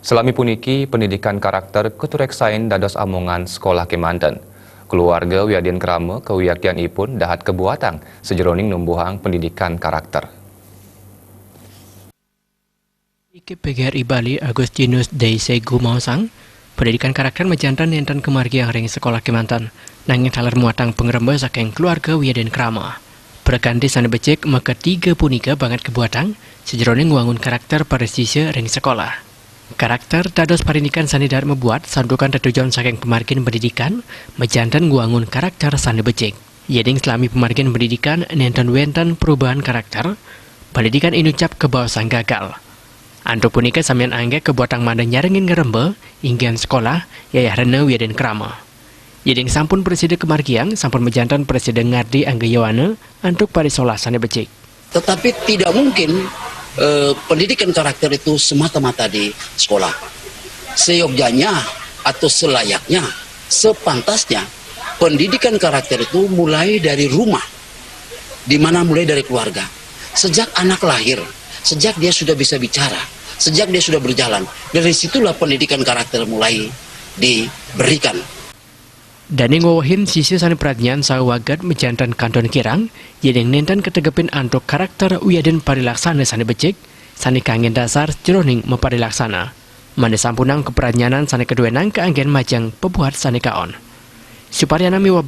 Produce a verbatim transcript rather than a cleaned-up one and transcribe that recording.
Salami puniki, pendidikan karakter katureksain dados amongan sekolah kemanten. Keluarga wiadin krama kawiaktianipun dahat kabuatang sajeroning numbuhang pendidikan karakter. I K P G R I Bali Agustinus Deisegu maosang, pendidikan karakter majanten nenten kamargiang ring sekolah kemanten, nanging taler muatang pangremba saking keluarga wiadin krama. Prakanti sane becik makatiga punika banget kabuatang sajeroning ngwangun karakter para sisya ring sekolah. Karakter dados parindikan sane dahat mabuat santukan tetujon saking pamargin pendidikan, majanten ngwangun karakter sane becik. Yening salami pamargin pendidikan nenten wenten perubahan karakter, pendidikan inucap kabaosang gagal. Antuk punika samian anggek kabuatang mangda nyarengin ngremba, inggihan sekolah, yayah rena wiadin krama. Yening sampun prasida kamargiang, sampun majanten prasida ngardi angga yowana antuk parisolah sane becik. Tetapi tidak mungkin, eh, pendidikan karakter itu semata-mata di sekolah. Seyogyanya atau selayaknya, sepantasnya, pendidikan karakter itu mulai dari rumah, di mana mulai dari keluarga. Sejak anak lahir, sejak dia sudah bisa bicara, sejak dia sudah berjalan, dari situlah pendidikan karakter mulai diberikan. Dane ngwewehin sisya sane pradnyan saha waged majanten kantun kirang, yening nenten kategepin antuk karakter wiadin parilaksana sane becik, sane kanggen dasar jeroning maparilaksana. Mangda sampunang kapradnyanan sane kaduenang kaanggen majeng pabuat sane kaon. Suparyanam miwah